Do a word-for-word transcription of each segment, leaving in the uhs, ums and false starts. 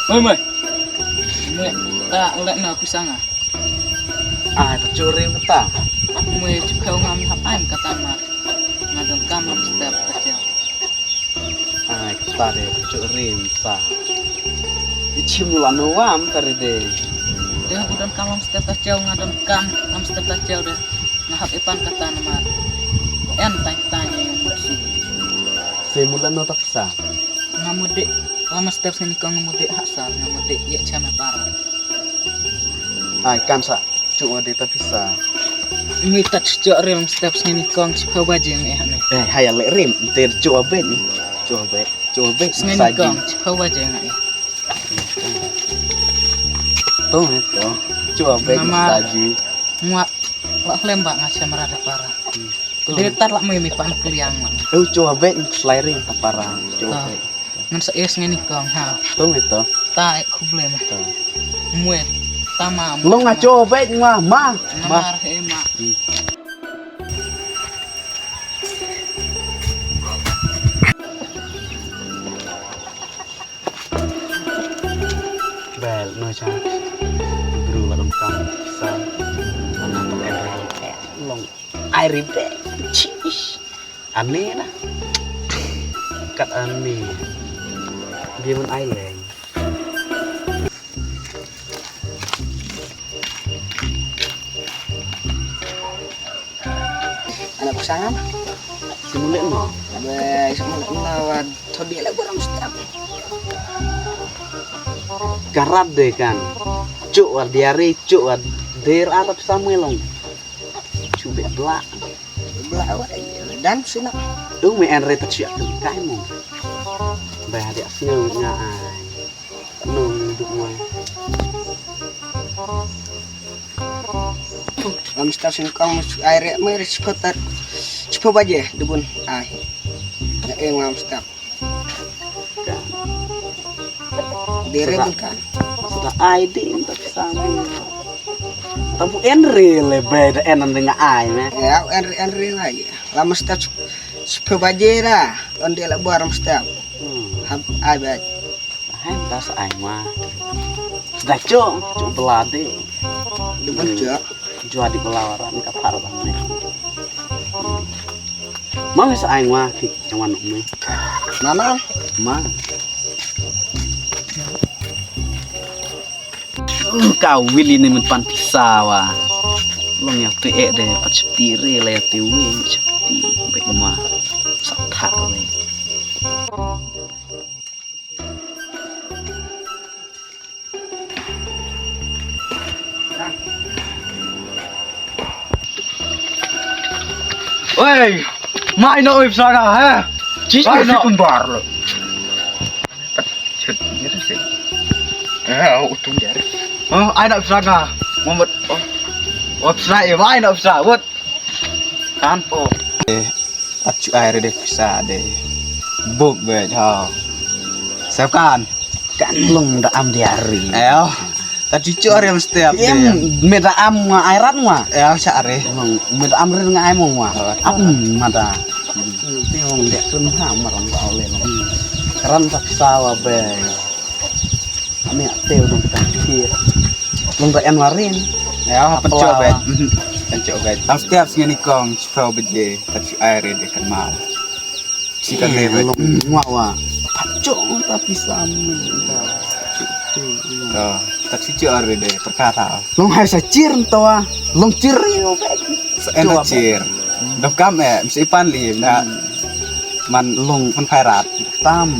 Oi, mai. Mai, ta leh na pisa nga. Ai, ta churi mynta. Mai, chiphew ngam hap ai kata ma. Nga donkam lam step ta chew. Ai, kata de, ta churi mynta. I chim la no wam ta ri de. De, nga donkam lam step ta chew, nga donkam lam step ta chew de. Nga hap ipan kata namar. En tai tai ne mutsu. Se mula no ta pisa. Nga mudih, lama step sini kong nga mudih hak sar, nga mudih ïa chama para. Ai, kan sa, chu wa de ta pisa. Mui ta chu rem step sini kong chiphew baje nga eh ne. Eh, haya le rem, te chu wa bet ni. Chu wa bet, chu wa bet, sini kong chiphew baje nga eh. To me to, chu wa bet, namar saji. Ngwa, wa khlem ba nga chama ra da para. Hmm. De tat la mui mi pan kliang ma. Eu chu wa bet slai ring ta para chu wa bet. Ngan sa es ngani kong ha. Tum ito. Ta e khuble ma. Mui ta ma. Long a chu wa bet ma ma. Ma. Mar he ma. Bel no cha. Bru la dong kam sa. Ana long. Ai ri be. Chis. Ane na. Kat ane. Dia mun ai leng. Ana pasangan. Simulek no. Abe simulek no wad. Thodi le buram step. Karat de kan. Cuk wad diare cuk wad. Der arab samuelong. Chu bek blak. Blak wa dan sina. Dung me en re ta chiak kai mo. Ba dia sngew nga ai. Nung duk mo. Lam step sing kong ai re me re chipot tat. Chipot baje dubun ai. Na eng lam step. Kan. Dere kan. Sudah ai de minta sama. Tamu enre le be da en ande nga ai me. Ya enre enre ngai. Lama step sepuluh baje dah. Onde la buar step. Hmm. Ham ai bet. Hai tas ai ma. Sudah cok cok belade. Dubun cok. Jua di belawaran ka par bang me. Ma me sa ai ngwa ki changwan me. Mama. Ma. Ka wili ne men pan pisa wa. Long ya te e de pat chepti re la ya te wi chepti bek ma. Sa tha le. Oi, mai no oi psanga ha. Chis no kumbar lo. Chut, ni tu sih. Eh, au utung dia. Oh, ai no psanga. Mohammed. Oh. Oh, psanga, eh, ai no psanga. What? Kan po. Eh, ta chu ai re de pisa de. Bok be ha. Sep kan. Kan long da am diari. Eh. Ta chu chu re mesti ap de. Me da am nga ai rat nga. Eh, cha re. Me da am re nga ai mo nga. Am ma da. Te ong de kun ha ma rong ba ole. Ran ta pisa wa be. Ame ate u dong tang kir. Long da en warin. Ya, ha pencho bet. Pencho bet. Tam setiap sini kong sepuluh baje, ta chu ai re de kan mal. Si kan le bet. Long ngwa wa. Pencho ta pisa mi da. To, ta chu chu ai re de perkara. Long hai sa chir to wa. Long chir yo bet. Sa en ta chir. Dok kam eh, mesti pan li na. Man long pan phairat. Tam.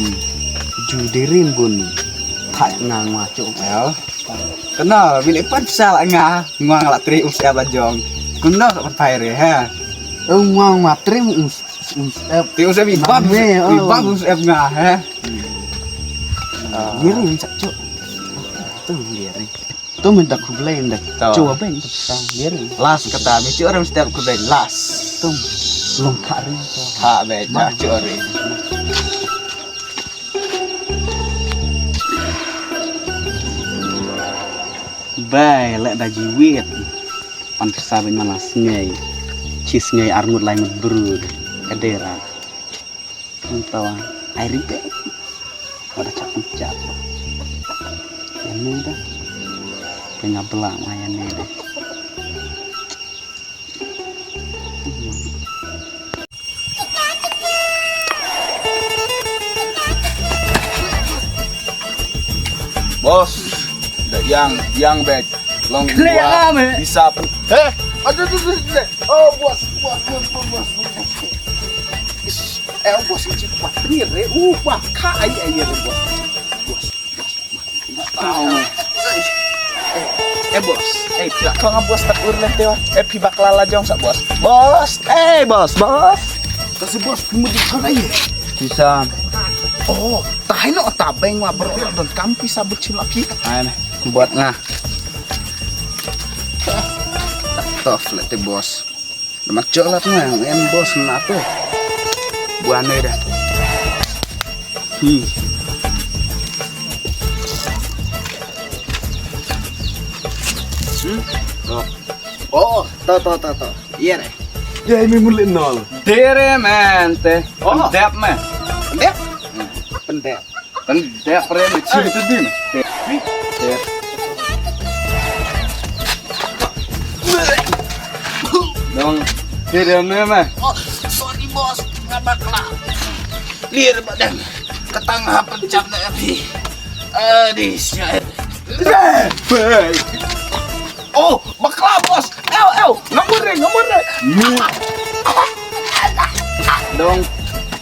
Ju dirin bun. Thai nga ngwa chu. Ya. Kena, bilik pan sal nga, ngwa la tri um sep la jong. Kena sa pan phai re, ha. Oh, ngwa ngwa tri um um sep. Tri um sep ibam, ibam um sep nga, ha. Diri um sep cuk. Tu diri. Tu minta kublai minta. Cuba ben. Diri. Last kata, mi cuba minta kublai last. Tu long kari tu. Ha ben, cuba. Bai leh da jiwit. Pan pisa bin malas ngei. Chis ngei arngut lai ngut brud. Kadera. Ang tawa. Ai ribe. Pada chap chap. Ni da. Pynga bla ma ïa ni da. Bos, da ïang, ïang bek. Long. Leh dua, am, eh. Bisa pu. Heh, aduh, aduh, aduh, aduh. Oh, bos, bos, bos. Ish, eh, bos, ini cepat. Ini re, uh, wah, ka ai, ai, re, bos. Bos. Au. Eh, eh, bos. Eh, phi la khang bos, tak ur lem te wa. Eh, phi bakla la jong sa bos. Bos. Eh, bos, bos. Ka si bos, phi mut di khang ai. Pisa. Oh, ta hai no ta beng wa bro, don kam pisa bechim la phi. Ai, buat nga. Tof le te bos. Mat jok lat nga, em bos na to. Buan ne da. Hmm. Hmm? Oh. Oh, to, to, to, to. Iya re. Ya, ini mulit nol. Dere man te. Oh. Pendep man. Pendep? Hmm. Pendep. Kan dek pre me chim tu din. Dek. Dek. Dong, dek dia me me. Oh, sorry bos, nga bakla. Lir badan. Ketang ha pencap na api. Adi sia. Baik. Oh, bakla bos. Ew, ew, ngamur re, ngamur re. Ni. Dong,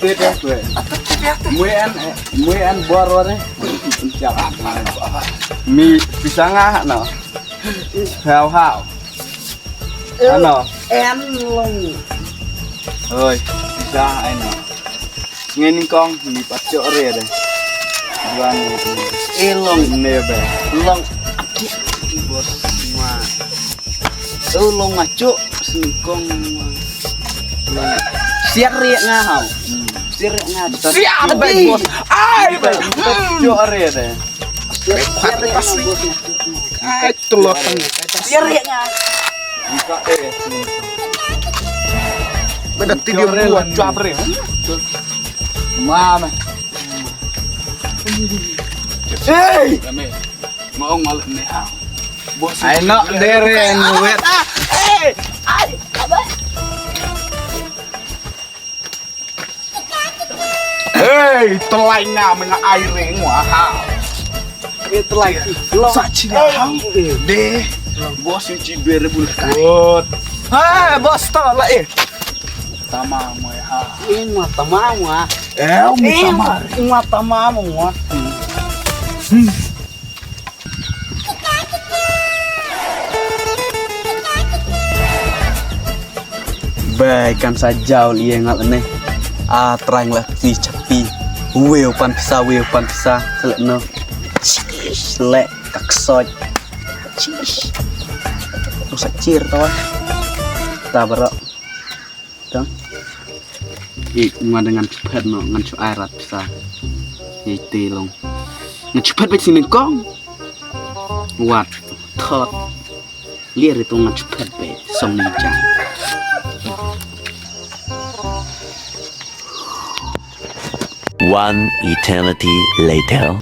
tete kwe. Mui an, mui an bor ware. Siap. Mi pisang ah no. Hau hau. Ano? En long. Oi, pisang ai no. Nge nyngkong, ngi pat chok re de. Dua ngi. Eh, long. Ne be. Long. Ati, ati, bos. Ma. Eh, long nga chok, nyngkong. Long. Siar re nga hau. Hmm. Siar re nga. Siar be, bos. Ai, be. Chok re de. Siar re nga, bos. Ai, telot. Siar re nga. Buka, eh. Beda ti dia buat cuap re. Mama. Hey! Maong malu ni ha. Bos. Ai nok deren wet. Hey! Ai, apa? Hey, telai nga menga ai ring wa ha. Eh, telai. Sa chi ha. De. Bos chi ber bul kai. Good. Ha, bos to la eh. Tama mo ha. Eh, ma tama mo. Eh, mi tama. Ma tama mo. Hmm. Bai kan sa jaw li ngal ne. A trang la pi chapi. Weu pan pisa, weu pan pisa. Selek no. Chish, lek kak soj. Chish. Tu sa chir to. Ta bro. Tang. I nga da ngan chuphet no, ngan chu ai rat pisa. I te long. Ngan chuphet bet sini kong. Wat. Thot. Lir itu ngan chuphet bet song ni jang. One eternity later.